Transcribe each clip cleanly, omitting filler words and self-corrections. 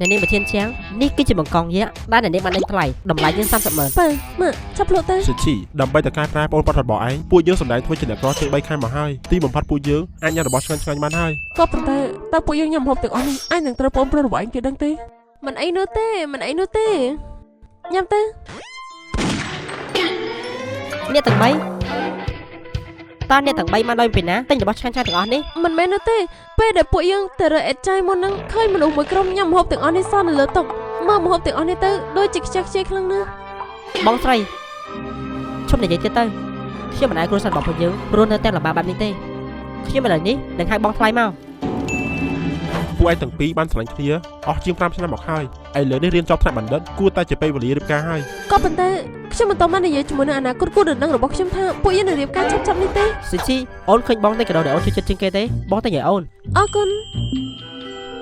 អ្នកនាងប្រធានជាងនេះគឺជាបង្កងយក្សដែលអ្នកនាងបានដេញថ្លៃតម្លៃជាង30ម៉ឺន ប៉ាម៉ាក់ចាប់លក់ទៅ សិឈីដើម្បីតែកែប្រែបងប្រុសរបស់ឯងពួកយើងសម្ដែងធ្វើជាអ្នកក្រជាង3ខែមកហើយទីបំផុតពួកយើងអាចញ៉ាំរបស់ឆ្ងាញ់ឆ្ងាញ់បានហើយ ក៏ប៉ុន្តែតើពួកយើងញ៉ាំម្ហូបទាំងអស់នេះអាចនឹងត្រូវបងប្រុសរបស់ឯងគេដឹងទេ មិនអីនោះទេមិនអីនោះទេញ៉ាំទៅ អ្នកទាំង3តើអ្នកទាំង3បានដោយពីណាទិញរបស់ឆ្ងាញ់ឆ្ងាញ់ទាំងអស់នេះ មិនមែននោះទេពេលដែលពួកយើងទៅរើអេតចាយមុនហ្នឹងឃើញមនុស្សមួយក្រុមញ៉ាំម្ហូបទាំងអស់នេះសល់នៅលើតុមើលម្ហូបទាំងអស់នេះទៅដូចជាខ្ជះខ្ជាយខ្លាំងណាស់ បងស្រីឈប់និយាយទៀតទៅខ្ញុំមិនអាចគ្រួសាររបស់ពួកយើងរស់នៅតែលំបាកបែបនេះទេខ្ញុំឥឡូវនេះនឹងហៅបងថ្លៃមក ពួកឯងទាំងពីរបានស្រឡាញ់គ្នាអស់ជាង5ឆ្នាំមកហើយឥឡូវនេះរៀនចប់ថ្នាក់បណ្ឌិតគួរតែជាពេលវេលារៀបការហើយ ក៏ប៉ុន្តែខ្ញុំមិនតបាននិយាយជាមួយនឹងអនាគតគូដណ្ដឹងរបស់ខ្ញុំថាពួកយើងនឹងរៀបការឆាប់ៗនេះទេ ស៊ីជីអូនឃើញបងតែកដោដែលអូនជួយចិត្តជាងគេទេបងតែនិយាយអូន អរគុណ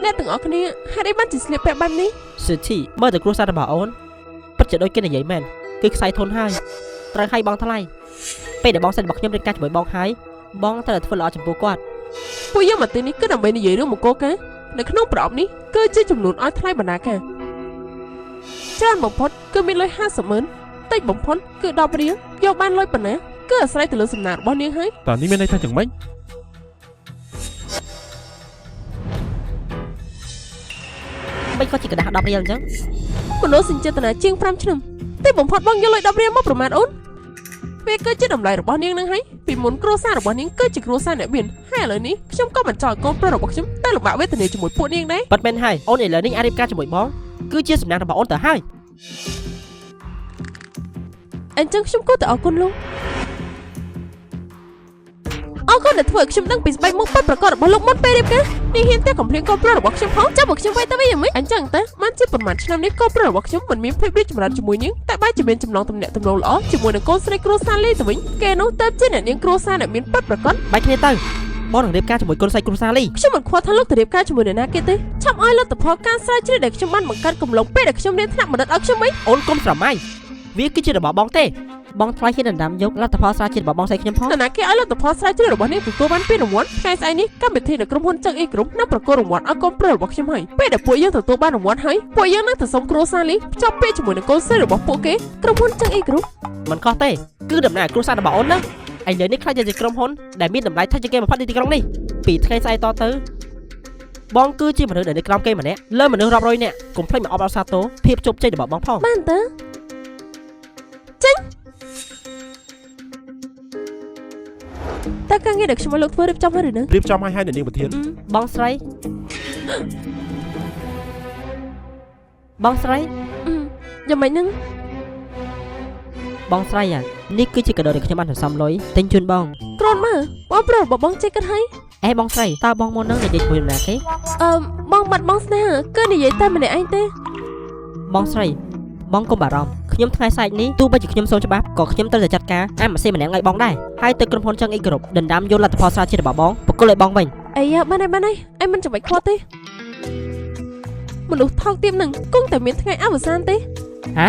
អ្នកទាំងអស់គ្នាហេតុអីបានជាស្លៀកពាក់បែបនេះ ស៊ីជីមើលតែគ្រួសាររបស់អូនពិតជាដូចគេនិយាយមែនគឺខ្សែធនហើយត្រូវឲ្យបងថ្លៃពេលដែលបងសិនរបស់ខ្ញុំរៀបការជាមួយបងហើយបងត្រូវតែធ្វើល្អចំពោះគាត់ ពួកយើងមកទីនេះគឺដើម្បីនិយាយរឿងមង្គលការនៅក្នុងប្រអប់នេះគឺជាចំនួនឲ្យថ្លៃបណ្ណាការច្រើនបំផុតគឺមានលុយ50ម៉ឺនតិចបំផុតគឺ10រៀលយកបានលុយប៉ុណ្ណាគឺអាស្រ័យទៅលើសំណាងរបស់នាងហើយ តើនេះមានន័យថាយ៉ាងម៉េច មិនក៏ជាกระดาษ10រៀលអញ្ចឹង មនោសញ្ចេតនាជាង5ឆ្នាំទីបំផុតបងយកលុយ10រៀលមកប្រមាថអូនវាគឺជាតម្លៃរបស់នាងនឹងហើយពីមុនគ្រួសាររបស់នាងគឺជាគ្រួសារអ្នកមានហើយឥឡូវនេះខ្ញុំក៏មិនចង់ឲ្យកូនប្រុសរបស់ខ្ញុំតែលំបាកវេទនាជាមួយពួកនាងដែរ ប៉ិតមែនហើយអូនឥឡូវនេះអាចរៀបការជាមួយបងគឺជាសំណាងរបស់អូនទៅហើយ អញ្ចឹងខ្ញុំគួរតែអរគុណលោកអរគុណដែលធ្វើឲ្យខ្ញុំដឹងពីស្បែកមុខពិតប្រាកដរបស់លោកមុនពេលរៀបការ នាងហ៊ានតែកំភ្លៀងកូនប្រុសរបស់ខ្ញុំផង ចាំមកខ្ញុំវាយទៅវិញយ៉ាងម៉េច អញ្ចឹងតើបានជាប្រហែលឆ្នាំនេះកូនប្រុសរបស់ខ្ញុំមិនមានភាពរីកចម្រើនជាមួយនាងតែបែរជាមានចំណងទំនាក់ទំនងល្អជាមួយនឹងកូនស្រីគ្រួសារលីទៅវិញគេនោះទៅជាអ្នកនាងគ្រួសារអ្នកមានពិតប្រាកដ បែកគ្នាទៅបងនឹងរៀបការជាមួយកូនស្រីគ្រួសារលី ខ្ញុំមិនខ្វល់ថាលោកទៅរៀបការជាមួយនរណាគេទេឆាប់ឲ្យលទ្ធផលការស្រាវជ្រាវដែលខ្ញុំបានបង្កើតកំឡុងពេលដែលខ្ញុំរៀនថ្នាក់បណ្ឌិតឲ្យខ្ញុំវិញ អូនកុំស្រមៃវាគឺជារបស់បងទេបងថ្លៃហ៊ានដណ្ដើមយកលទ្ធផលស្រាវជ្រាវរបស់បងស្រីខ្ញុំផង នរណាគេឲ្យលទ្ធផលស្រាវជ្រាវរបស់នាងទទួលបានពានរង្វាន់ថ្ងៃស្អែកនេះកម្មវិធីនៅក្រុមហ៊ុនចឹងអ៊ីក្រុមនឹងប្រគល់រង្វាន់ឲ្យកូនប្រុសរបស់ខ្ញុំហើយពេលដែលពួកយើងទទួលបានរង្វាន់ហើយពួកយើងនឹងទៅសុំគ្រួសារលីភ្ជាប់ពាក្យជាមួយនឹងកូនស្រីរបស់ពួកគេ ក្រុមហ៊ុនចឹងអីក្រុម មិនខុសទេគឺតំណាងឲ្យគ្រួសាររបស់អូនណាឥឡូវនេះខ្លាចជាក្រុមហ៊ុនដែលមានតម្លៃថៃជាងគេបំផុតនៅទីក្រុងនេះពីថ្ងៃស្អែកតទៅបងគឺជាមនុស្សដែលនៅក្រោមគេម្នាក់លើមនុស្សរាប់រយនាក់កុំភ្លេចមកអបអរសាទរភាពជោគជ័យរបស់បងផង បានតើចេញតើការងារដែលខ្ញុំឲ្យលោកធ្វើរៀបចំហើយឬនៅ រៀបចំឲ្យហើយអ្នកនាងប្រធាន បងស្រីបងស្រី យ៉ាងម៉េចហ្នឹង បងស្រីអានេះគឺជាកាដូដែលខ្ញុំបានសន្សំលុយទិញជូនបង គ្រាន់មើលបងប្រុសរបស់បងចេះគិតហើយ អេបងស្រីតើបងមុននឹងនិយាយជាមួយនរណាគេ អឺបងបាត់បងស្នេហាគឺនិយាយតែម្នាក់ឯងទេ បងស្រីបងកុំបារម្ភខ្ញុំថ្ងៃស្អែកនេះទោះបីជាខ្ញុំសូមច្បាប់ក៏ខ្ញុំត្រូវតែចាត់ការអាម៉ាស៊ីនម្នាក់ឲ្យបងដែរហើយទៅក្រុមហ៊ុនចឹងអ៊ីគ្រប់ដណ្ដើមយកលទ្ធផលស្រាវជ្រាវរបស់បងបកគលឲ្យបងវិញ អីយ៉ាបានហើយបានហើយអញមិនចាំបាច់ខ្វល់ទេមនុស្សថោកទាបនឹងគង់តែមានថ្ងៃអវសានទេ ហ៎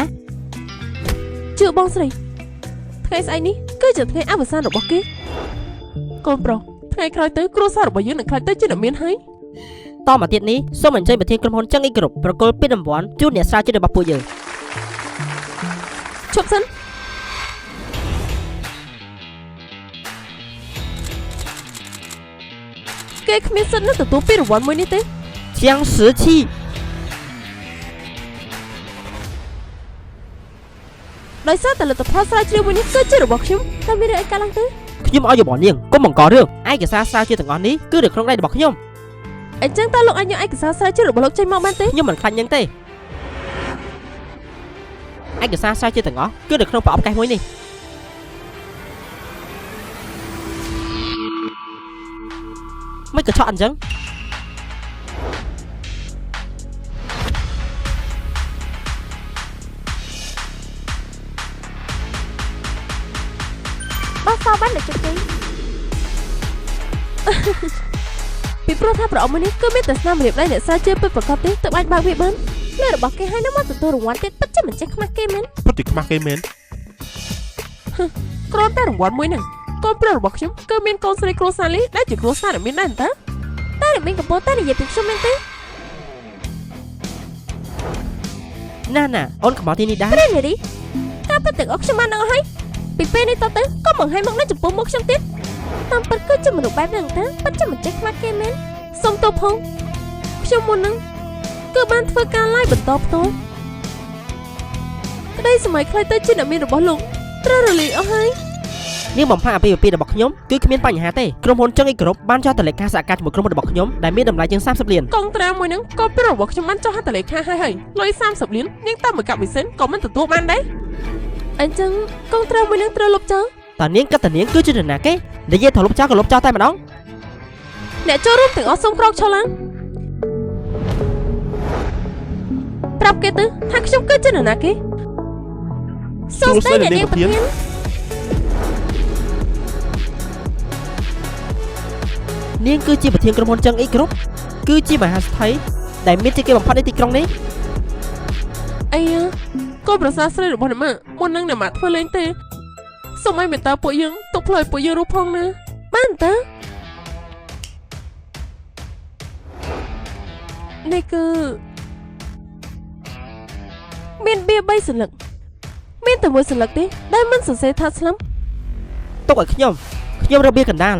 ជឿបងស្រីថ្ងៃស្អែកនេះគឺជាថ្ងៃអវសានរបស់គេ កូនប្រុសថ្ងៃក្រោយទៅគ្រួសាររបស់យើងនឹងក្លាយទៅជាអ្នកមានហើយ តមកទៀតនេះសូមអញ្ជើញប្រធានក្រុមហ៊ុនចឹងអ៊ីគ្រប់ប្រគល់ពានរង្វាន់ជូនអ្នកស្រាវជ្រាវរបស់ពួកយើង ឈប់សិនគេគ្មានសិទ្ធិនឹងទទួលពានរង្វាន់មួយនេះទេ ជាងសឺឈី ដោយសារតែលទ្ធផលស្រាវជ្រាវមួយនេះគឺជារបស់ខ្ញុំតើមានរឿងអីកើតឡើងទេ ខ្ញុំឲ្យយោបល់នាងកុំបង្ករឿងឯកសារស្រាវជ្រាវទាំងអស់នេះគឺនៅក្នុងដៃរបស់ខ្ញុំ អញ្ចឹងតើលោកអាចយកឯកសារស្រាវជ្រាវរបស់លោកចេញមកបានទេ ខ្ញុំមិនខ្លាចនាងទេឯកសារស្រាវជ្រាវទាំងអស់គឺនៅក្នុងប្រអប់កេះមួយនេះមិនក៏ឆក់អញ្ចឹង បោះសបានតែជោគជ័យពីព្រោះថាប្រអប់មួយនេះគឺមានតែស្នាមរៀបដៃអ្នកស្រាវជ្រាវពិតប្រាកដទេទើបអាចបើកវាបានលើរបស់គេឲ្យនឹងមកទទួលរង្វាន់ទៀតពិតជាមិនចេះខ្មាស់គេមែន ពិតជាខ្មាស់គេមែន គ្រាន់តែរង្វាន់មួយហ្នឹងកូនប្រុសរបស់ខ្ញុំគឺមានកូនស្រីគ្រួសារលីដែលជាគ្រួសារអ្នកមានដែរតើ តែអ្នកមានកំពុងតែនិយាយពីខ្ញុំមែនទេ ណាណាអូនក៏មកទីនេះដែរ ព្រះនារីការពិតទាំងអស់ខ្ញុំបានដឹងអស់ហើយពីពេលនេះតទៅក៏បង្ហាញមកនៅចំពោះមុខខ្ញុំទៀតតាមពិតគឺជាមនុស្សបែបហ្នឹងតាពិតជាមិនចេះខ្មាស់គេមែន សូមទោសផងខ្ញុំមុនហ្នឹងគឺបានធ្វើការ live បន្តផ្ទាល់ក្តីសម័យខ្លះទៅជាអ្នកមានរបស់លោកត្រូវរលាយអស់ហើយ នាងបំផ្លាញអាពាហ៍ពិពាហ៍របស់ខ្ញុំគឺគ្មានបញ្ហាទេក្រុមហ៊ុនចឹងឯគ្រប់បានចុះតលេខាសហការជាមួយក្រុមហ៊ុនរបស់ខ្ញុំដែលមានតម្លៃជាង30លានក ងត្រាមួយហ្នឹងក៏ពីរបស់ខ្ញុំបានចុះហត្ថលេខាហើយហើយលុយ30លាននាងតាមមួយកាប់មួយសេនក៏មិនទទួលបានដែរ អញ្ចឹងកងត្រាមួយនឹងត្រូវលុបចោល តើនាងគិតតើនាងគឺជានរណាគេនិយាយថាលុបចោលក៏លុបចោលតែម្ដង អ្នកចូលរួមទាំងអស់សូមក្រោកឈរឡើងប្រាប់គេទៅថាខ្ញុំគឺជានរណាគេ សួស្តីអ្នកនាងប្រធាន នាងគឺជាប្រធានក្រុមហ៊ុនចឹងអ៊ីគ្រប់គឺជាមហាសេដ្ឋីដែលមានជាគេបំផុតនៅទីក្រុងនេះ អីយ៉ាកូនប្រសាស្រីរបស់អ្នកម៉ាក់មុននឹងអ្នកម៉ាក់ធ្វើលេងទេសូមឲ្យមេត្តាពួកយើងទុកផ្លូវឲ្យពួកយើងរស់ផងណា បានតើ នេះគឺ មានបៀ3សន្លឹកមានតែមួយសន្លឹកទេដែលមិនសរសេរថាស្លឹម ទុកឲ្យខ្ញុំខ្ញុំរបៀបកណ្ដាល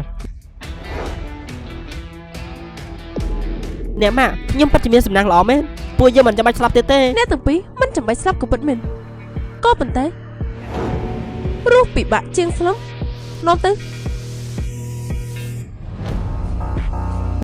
អ្នកម៉ាក់ខ្ញុំពិតជាមានសំណាងល្អមែនពួកយើងមិនចាំបាច់ស្លាប់ទៀតទេ អ្នកទាំងពីរមិនចាំបាច់ស្លាប់ក៏ពិតមែនក៏ប៉ុន្តែរស់ពិបាកជាងស្លឹមនាំទៅ